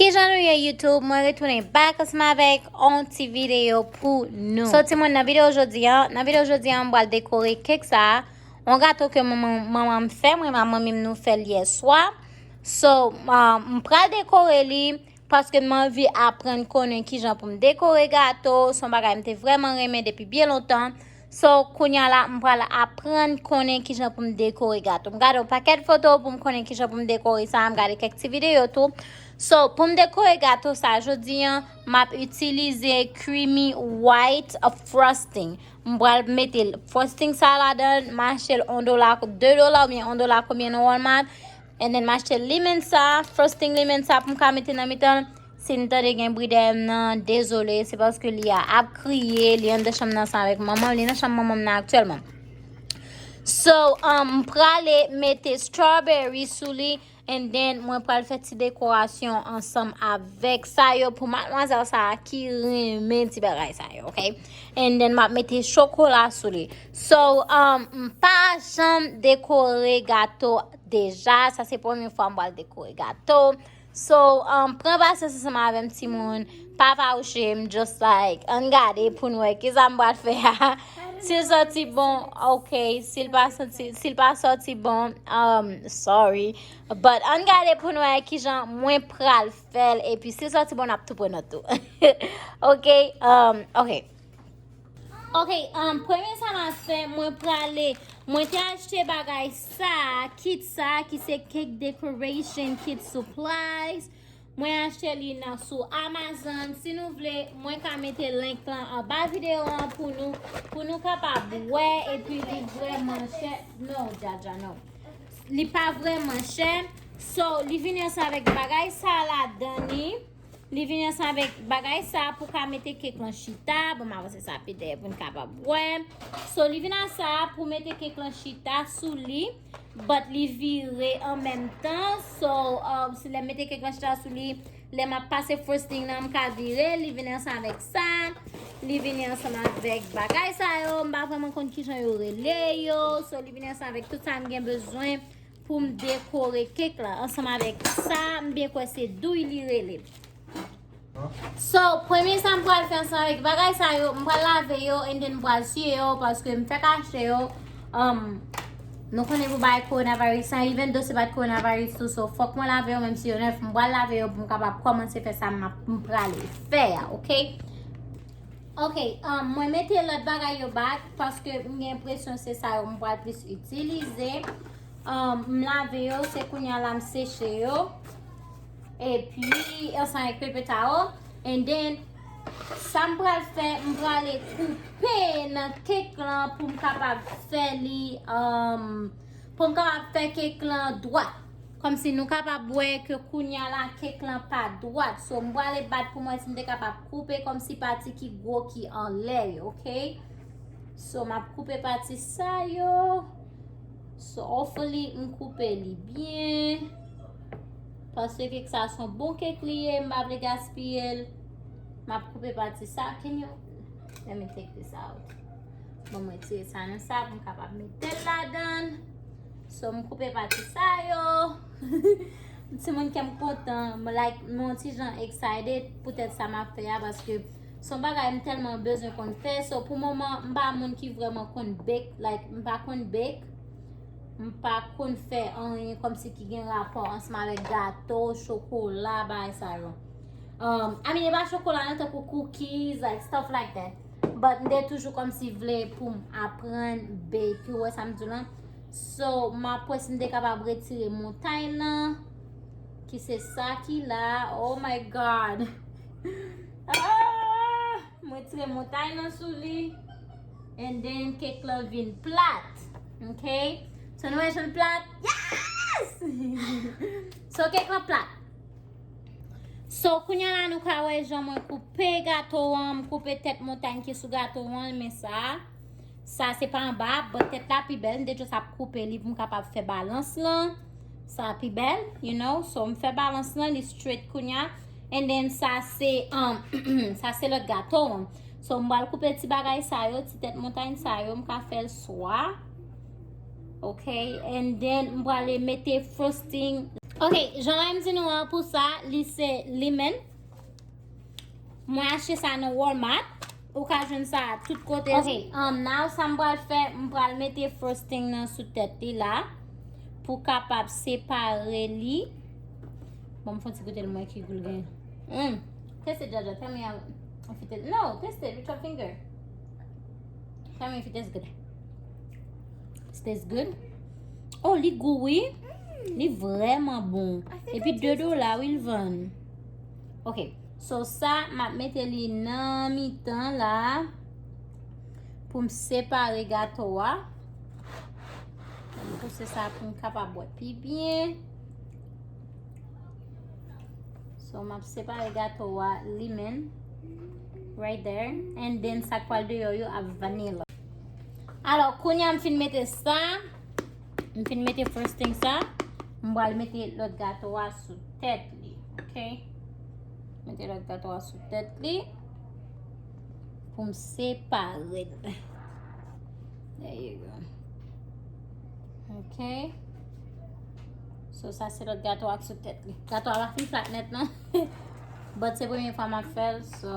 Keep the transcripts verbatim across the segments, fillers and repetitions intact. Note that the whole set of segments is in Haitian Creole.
Kijan nou ye YouTube? Mwen retounen back ansanm avèk on ti videyo pou nou. So timoun, nan videyo jodi a, nan videyo jodi a, m pral dekore kèk sa a. On gato ke manman manman m fè, mwen ak manmi m nou fè l yè swa. So, uh, m pral dekore li paske m anvi aprann konnen kijan pou m dekore gato. Se yon bagay m te vrèman renmen depi byen lontan. So, kounye a la, m pral aprann konnen kijan pou m dekore gato. M gade yon pakèt foto pou m konnen kijan pou m dekore sa. M gade kèk ti videyo tou. So, pou m dekore gato sa jodi a, m ap itilize creamy white frosting. M pral mete frosting sa ladan, m achte l yon dola, de dola oubyen yon dola konbyen nan Walmart. And then m achte lemon sa, frosting lemon sa pou m ka mete nan mitan l. Si n tande gen bri dèyè m nan, dezole, se paske Lia ap kriye, li anndan chanm nan ansanm avèk manman, li nan chanm manman m nan aktyèlman. So, um, m prale mete strawberry sou li, and then mwen pral fè ti dekorasyon ansanm avèk sa yo pou madmwazèl sa a ki renmen ti bagay sa yo, ok? And then m ap mete chokola sou li. So, um, m pa janm dekore gato deja, sa se premye fwa m pral dekore gato. So, um, pran pasyans ansanm avè m, timoun. Pa fawouche m, just like, ann gade pou n wè kisa m pral fè a. Si l sòti bon, ok. Si l pa sòti, si l pa sòti bon, um, sorry. But ann gade pou n wè kijan mwen pral fè l. Epi si l sòti bon, n ap tou pran nòt tou. Ok, um, ok. Ok, um, premye sa m ap fè, mwen prale, mwen te achte bagay sa, kit sa, ki se cake decoration kit supplies. Mwen achte li nan sou Amazon. Si nou vle, mwen ka mete link lan anba videyo an pou nou, pou nou kapab wè, epi li vrèman chè. Non, djadja, non. Li pa vrèman chè. So, li vini ansanm avèk bagay sa ladan li. Li vini ansanm avèk bagay sa pou ka mete kèk lan chita. Bon, m avanse sa pi dèyè pou n kapab wè. So, li vin a sa pou mete kèk lan chita sou li. But li vire an menm tan. So, um, si lè m mete kèk lan chita sou li, lè m ap pase frosting nan, m ka vire. Li vini ansanm avèk sa. Li vini ansanm avèk bagay sa yo. M pa vrèman konn kijan yo rele yo. So, li vini ansanm avèk tout sa m gen bezwen pou m dekore kèk la ansanm avèk sa, m byen kwè se douy li rele. So, premye sa m pral fè ansanm avèk bagay sa yo, m pral lave yo and then m pral siye yo paske m fèk achte yo. Um, nou konnen pou bagay coronavirus sa, even though se pa t coronavirus tou, so fòk mwen lave yo menm si yo nèf, m pral lave yo pou m kapab kòmanse fè sa m ap, m prale fè a, ok? Ok, um, mwen mete lòt bagay yo back paske m gen enpresyon se sa yo m pral plis itilize. Um, m lave yo, se kounye a la m seche yo. Epi, ansanm avèk pepe tawo. And then, sa m pral fè, m prale koupe nan kèk lan pou m kapab fè li, um, pou m kapab fè kèk lan dwat. Kòmsi nou kapab wè ke kounye a la kèk lan pa dwat. So, m prale bat pou m wè si m te kapab koupe kòmsi pati ki gwo ki anlè yo, ok? So, m ap koupe pati sa yo. So, hopefully, m koupe li byen. Paske kèk sa se yon bon kèk li ye, m pa vle gaspiye l. M ap koupe pati sa. Can you, let me take this out. Bon, mwen tire sa nan sa pou m kapab mete l ladan. So, m koupe pati sa yo. Timoun kè m kontan, m like, m yon ti jan excited poutèt sa m ap fè a, paske se yon bagay m tèlman bezwen konn fè. So, pou moman, m pa moun ki vrèman konn bake, like, m pa konn bake. M pa konn fè anyen kòmsi ki gen rapò ansanm avèk gato, chokola, bagay sa yo. Um, I mean, e pa chokola non, tankou cookies, like, stuff like that. But m te toujou kòmsi vle pou m aprann bake, ou wè sa m di w lan. So, m ap wè si m te kapab retire montay lan, ki se sa ki la. Oh my God! Ah! Mwen tire montay lan sou li. And then, kèk lan vin plat. Ok? So, nou wè jan l plat? Yes! So, kèk lan plat. So, kounye a la, nou ka wè jan mwen koupe gato an. M koupe tèt montay ki sou gato an, men sa. Sa, se pa anba, but tèt la pi bèl. M te just ap koupe li pou m kapab fè balans lan. Sa pi bèl, you know. So, m fè balans lan, li straight kounye a. And then, sa se, um, sa se lòt gato an. So, m pral koupe ti bagay sa yo, ti tèt montay sa yo, m ka fè l swa. Ok, and then, m prale mete frosting. Ok, jan m di nou an, pou sa, li se lemon. Mwen achte sa nan Walmart. Ou ka jwenn sa tout kote. Ok, um, now sa m pral fè, m pral mete frosting nan sou tèt li la. Pou kapab separe li. Bon, m fè yon ti goute l, mwen ki gou l gen. Mm. Teste, Jaja. Tell me how, if it is. No, teste with your finger. Tell me if it is good. It tastes good? Oh, li gou, wi. Li vrèman bon. Epi de dola, wi, l vann. Ok. So, sa, m ap mete li nan mitan la. Pou m separe gato a. M pouse sa pou m kapab wè pi byen. So, m ap separe gato a, lemon. Right there. And then, sa k pral deyò yo ap vanilla. Alò, kounye a m fin mete sa. M fin mete frosting sa. M pral mete lòt gato a sou tèt li. Ok? Mete lòt gato a sou tèt li. Pou m separe l. There you go. Ok. So, sa se lòt gato ak sou tèt li. Gato a pa fin plat nèt, non. But se premye fwa m ap fè l, so,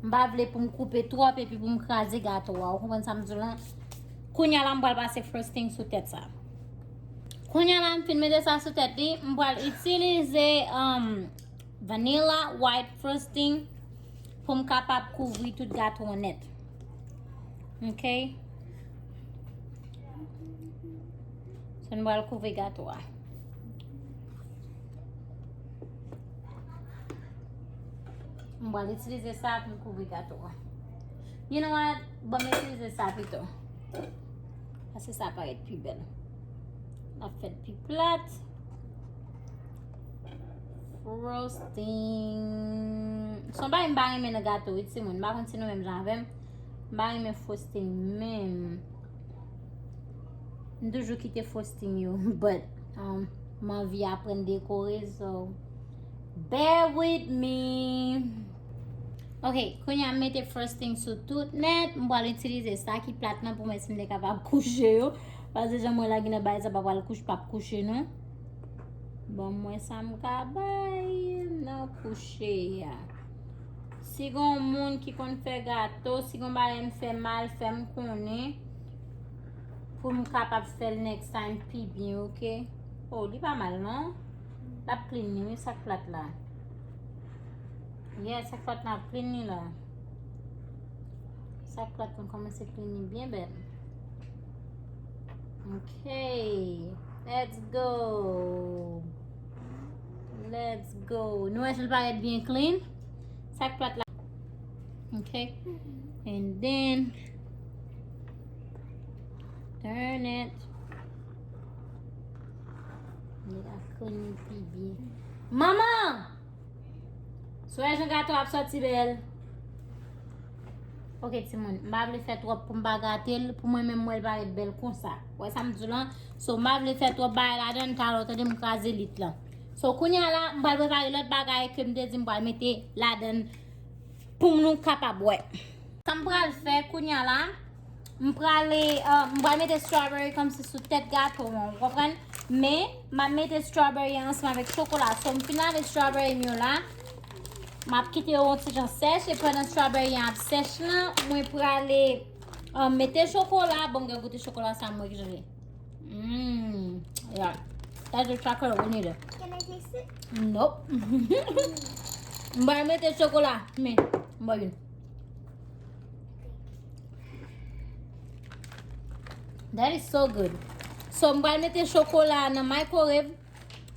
m pa vle pou m koupe twòp epi pou m kraze gato a. Ou konprann sa m di w lan? Kounye a la, m pral pase frosting sou tèt sa. Kounye a la, m fin mete sa sou tèt li, m pral itilize, um, vanilla white frosting pou m kapab kouvri tout gato an nèt. Ok? So, nou pral kouvri gato a. M pral itilize sa pou m kouvri gato a. You know what? Bon, m itilize sa pito. Paske sa parèt pi bèl. N ap fè l pi plat. Frosting. Se yon bagay m pa renmen nan gato, wi, timoun. M pa konn si nou menm jan avè m. M pa renmen frosting menm. M toujou kite frosting yo, but, um, m anvi aprann dekore, so bear with me. Ok, kounye a m mete frosting sou tout nèt. M pral itilize sa ki plat nan pou mwen si m te kapab kouche yo. Paske jan mwen lage nan bagay sa pa pral kouche, p ap kouche non. Bon, mwen sa m ka bay nan kouche a. Si gon moun ki konn fè gato, si gon bagay m fè mal, fè m konnen. Pou m kapab fè l next time pi byen, ok? Oh, li pa mal non. L ap clean li, wi, sa k plat la. Yeah, sa k plat la ap clean li la. Sa k plat la kòmanse clean li byen bèl. Ok. Let's go. Let's go. Nou wè si l parèt byen clean. Sa k plat la. Ok. And then turn it. Li ka clean pi byen. Manman! Sou wè jan gato ap sòti bèl. Ok, timoun, m pa vle fè twòp pou m pa gate l. Pou mwen menm, m wè l parèt bèl konsa. Wè sa m di w lan? So, m pa vle fè twòp bagay ladan l, talè w tande m kraze lit lan. So, kounye a la, m pral prepare lòt bagay ke m te di m pral mete ladan l pou nou kapab wè. Sa m pral fè kounye a la, m prale, uh, m pral mete strawberry kòmsi sou tèt gato an, ou konprann? Men, m ap mete strawberry an ansanm avèk chokola. So, m fin lave strawberry m yo la. M ap kite yo yon ti jan sèch, e pandan strawberry an ap sèch lan, mwen prale, uh, mete chokola. Bon, m gen goute chokola sa, m wè ki jan li ye. Mm, yeah. That's the chocolate we needed. Can I taste it? Nope. M pral mete chokola. Men, m ba youn. That is so good. So, m pral mete chokola nan microwave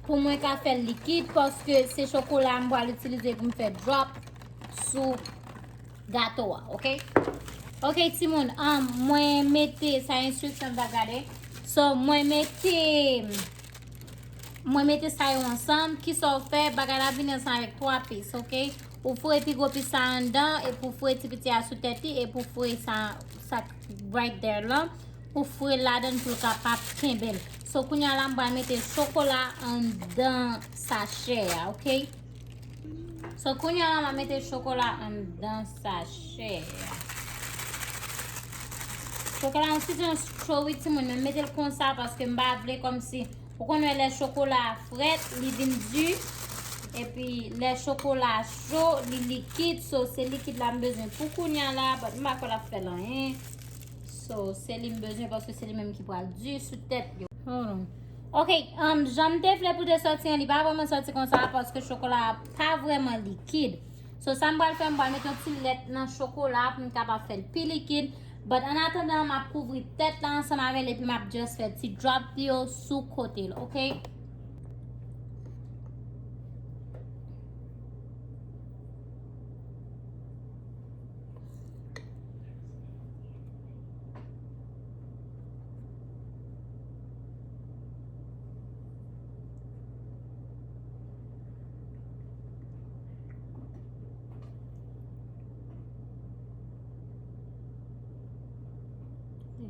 pou mwen ka fè l likid, paske se chokola m pral itilize pou m fè drop sou gato a, ok? Ok, timoun, um, mwen mete, sa enstriksyon m t ap gade. So, mwen mete, mwen mete sa yo ansanm. Kisa w fè? Bagay la vini ansanm avèk twa pis, ok? Ou foure pi gwo pis sa anndan, epi ou foure ti piti a sou tèt li, epi ou foure sa, sa right there lan. Ou foure l ladan l pou l kapab kenbe l. So, kounye a la, m pral mete chokola anndan sachè a, ok? So, kounye a la, m ap mete chokola anndan sachè a. Chokola an ti jan cho wi, timoun, men m mete l konsa paske m pa vle kòmsi Ou konn wè lè chokola a frèt, li vin di. Epi lè chokola a cho, li likid. So, se likid la m bezwen pou kounya la, but m pa kwè l ap fè l anyen. So, se li m bezwen paske se li menm ki pral di sou tèt yo. Hold on. Ok, um, jan m te vle pou te sòti an, li pa vrèman sòti konsa paske chokola a pa vrèman likid. So, sa m pral fè, m pral mete yon ti lèt nan chokola pou m kapab fè l pi likid. But an atandan, m ap kouvri tèt la ansanm avè l epi m ap just fè ti drop yo sou kote l, ok?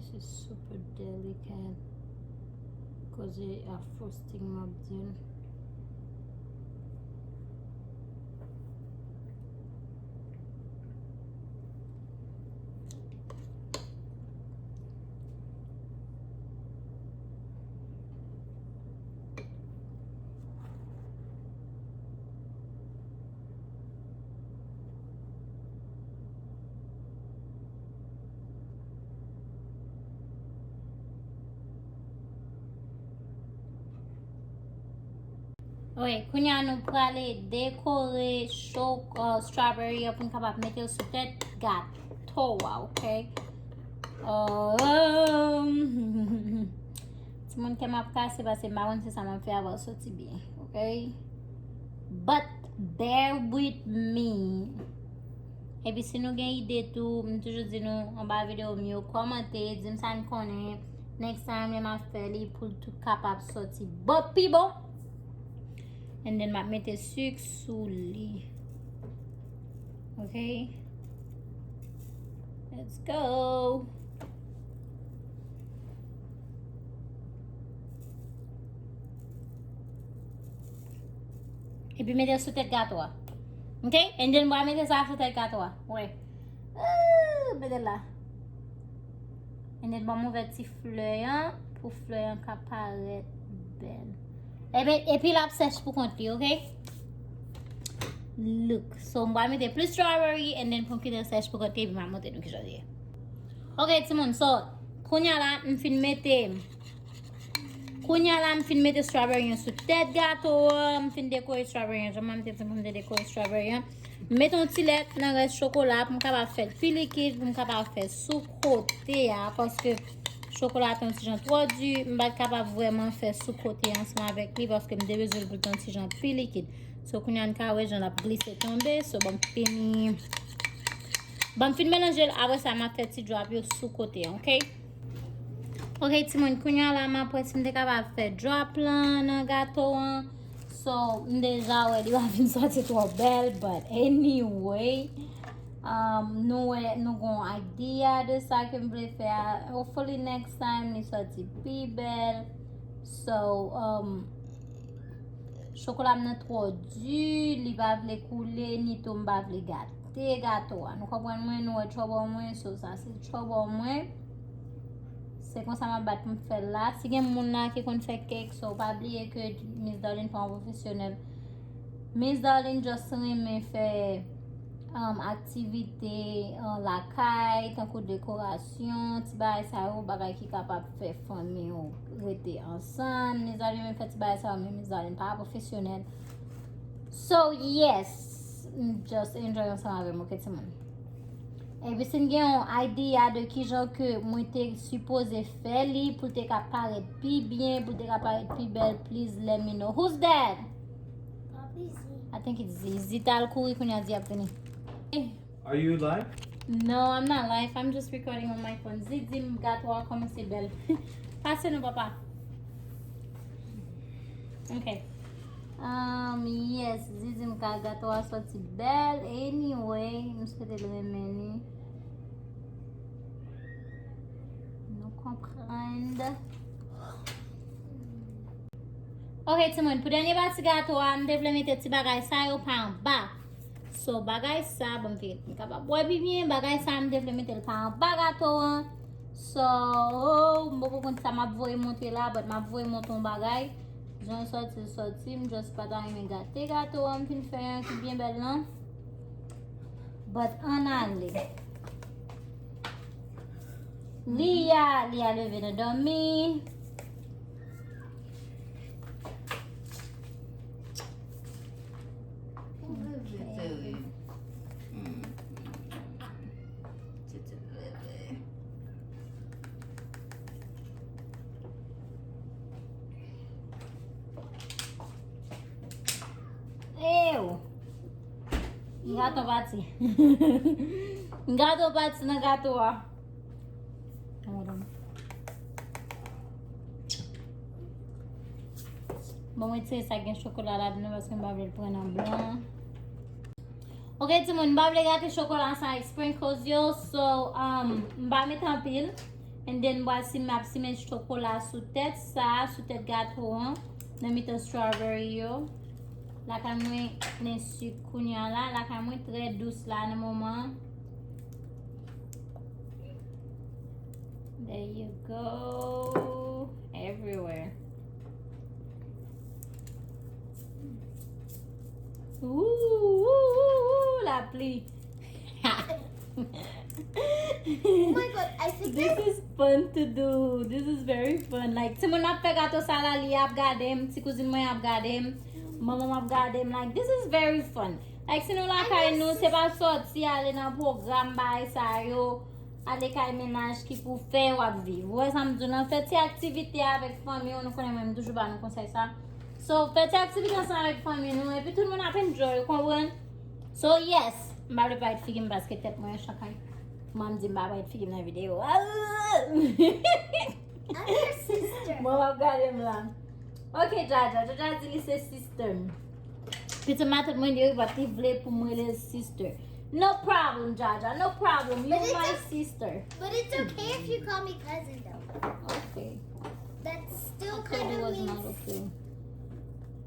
This is super delicate. Koze a frosting m ap di l. Wi, kounye a nou prale dekore cho, uh, strawberry an pou n kapab mete l sou tèt gato a, ok? Um, timoun, kè m ap kase paske m pa konn si sa m ap fè a va soti byen, ok? But bear with me. Epi si nou gen ide tou, m toujou di nou anba videyo m yo, kòmante, di m sa n konnen. Next time lè m ap fè li pou l tou kapab sòti bon, pi bon. And then m ap mete sik sou li. Ok. Let's go. Epi mete l sou tèt gato a. Ok? And then mwen mete sa sou tèt gato a. Wè. Ah, mete l la. And then ban m ouvè ti flè an pou flè an ka parèt bèl. Epi, epi l ap sèch pou kont li, ok? Look. So, m pral mete plis strawberry and then pou m kite l sèch pou kont li, epi m ap montre nou kijan li ye. Ok, timoun, so, kounye a la, m fin mete, kounye a la, m fin mete strawberry an sou tèt gato an, m fin dekore strawberry an, jan m te di m te dekore strawberry an. M mete yon ti lèt nan rès chokola pou m kapab fè l pi likid, pou m kapab fè sou kote a, paske chokola a te yon ti jan twò di, m pa t kapab vrèman fè sou kote ansanm avèk li, paske m te bezwen l pou l te yon ti jan pi likid. So, kounye a n ka wè jan l ap glise tonbe, so, ban m fini, ban m fin melanje l, apre sa, m ap fè ti drop yo sou kote, ok? Ok, timoun, kounye a la, m ap wè si m te kapab fè drop lan nan gato an. So, m deja wè li pa vin sòti twò bèl, but anyway, um, nou wè, nou gon idea de sa ke m vle fè a. Hopefully next time, li sòti pi bèl. So, um, chokola m nan twò di, li pa vle koule, ni tou m pa vle gate gato a. Nou konprann mwen, nou wè trouble mwen, so sa se trouble mwen. Se konsa m ap bat pou m fè l la. Si gen moun la ki konn fè kèk, so pa bliye ke Miss Darline pa yon pwofesyonèl. Miss Darline just renmen fè, um, aktivite, uh, lakay, tankou dekorasyon, ti bagay sa yo, bagay ki kapab fè fanmi w rete ansanm. Miss Darline renmen fè ti bagay sa yo, men Miss Darline pa pwofesyonèl. So, yes, m just enjoy ansanm avè m, ok, timoun? Epi si n gen yon idea de kijan ke mwen te sipoze fè li pou l te ka parèt pi byen, pou l te ka parèt pi bèl, please let me know. Who's that? Papi Zi. I think it's Zi. Zi t al kouri kounye a, Zi ap vini. Are you live? No, I'm not live. I'm just recording on my phone. Zi di m gato a kòmanse bèl. Pase non, papa. Ok. Um, yes, Zi di m ka gato a sòti bèl. Anyway, m swete l renmen li. Nou konprann. Ok, timoun, pou dènye pati gato a, m te vle mete ti bagay sa yo pa anba. So, bagay sa, bon, m te, m kapab wè pi byen, bagay sa, m te vle mete l pa anba gato an. So, m poko konn sa m ap voye montre la, but m ap voye montre yon bagay. Jan l sòti, l sòti. M just pa ta renmen gate gato a m fin fè an ki byen bèl lan. But ann ale. Lia, Lia leve nan dòmi. Titi leve. Ew! Gato pati. Gato pati nan gato a. Hold on. Bon, mwen retire sa gen chokola ladan nan paske m pa vle l pran nan blan. Ok, timoun, m pa vle gate chokola sa ak sprinkles yo, so, um, m pa met anpil. And then, m pral simen, ap simen chokola sou tèt sa, sou tèt gato an, nan mitan strawberry yo. Lakay mwen, nen sik kounye a la, lakay mwen trè dous la nan moman an. There you go. Everywhere. Ooh, ooh, ooh, ooh, lapli. Oh my god, I think This is fun to do. This is very fun. Like, timoun ap fè gato sa la, li ap gade m, ti kouzin mwen ap gade m, manman m ap gade m. Like, this is very fun. Like, si nou lakay nou, se pa sòti ale nan pwogram bagay sa yo, ale kay mennaj ki pou fè w ap viv. Ou wè sa m di w nan, fè ti aktivite avèk fanmi w, nou konnen mwen m toujou ba nou konsèy sa. So, fè ti aktivite ansanm avèk fanmi nou, epi tout moun ap enjoy, ou konprann? So, yes, m pa vle parèt figi m paske tèt mwen an chakay. Mwen m di m pa parèt figi m nan videyo. I'm your sister. Mwen w ap gade m la. Ok, Jaja. Jaja di li se sister m. Pitit matant mwen li pa te vle pou m rele l sister. No problem, Jaja. No problem. You But it's my a- sister. But it's okay if you call me cousin though. Okay. That still Cousin kind of was not means okay.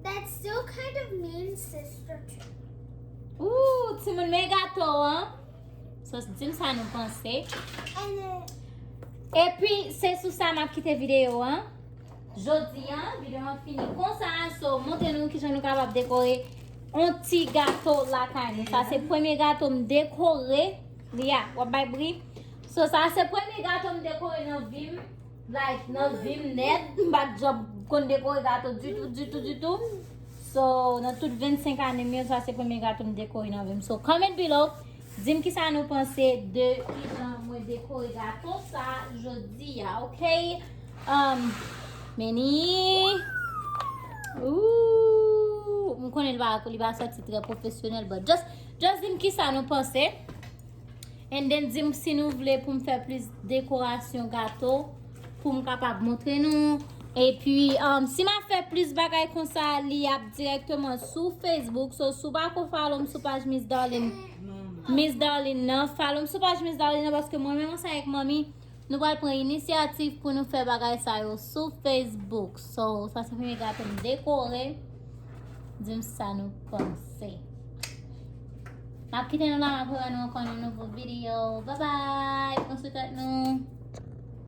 That still kind of means sister too. Ooh, timoun, men gato an. So, di m sa nou panse. And then Epi, se sou sa m ap kite videyo an. Jodi an, videyo an fini konsa. So, montre nou kijan nou kapab dekore yon ti gato lakay nou. Sa se premye gato m dekore. Lia, w ap bay bri. So, sa se premye gato m dekore nan vi m. Like, nan vi m nèt, m pa t janm konn dekore gato ditou, ditou, ditou. So, nan tout vennsenk ane m yo, sa se premye gato m dekore nan vi m. So, comment below, di m kisa nou panse de kijan mwen dekore gato sa jodi a, ok? Um, Meni. Ooh, m konnen li pa, li pa sòti trè pwofesyonèl, but just, just di m kisa nou panse. And then, di m si nou vle pou m fè plis dekorasyon gato, pou m kapab montre nou. Epi, um, si m ap fè plis bagay konsa, li ap dirèkteman sou Facebook. So, si w pa ko follow m sou paj Miss Darline, Miss Darline nan, follow m sou paj Miss Darline nan, paske mwen menm ansanm avèk manmi, nou pral pran inisyativ pou nou fè bagay sa yo sou Facebook. So, sa se premye gato m dekore. Di m sa nou panse. M ap kite nou la, m ap wè nou ankò nan nouvo videyo. Bye bye! Pran swen tèt nou.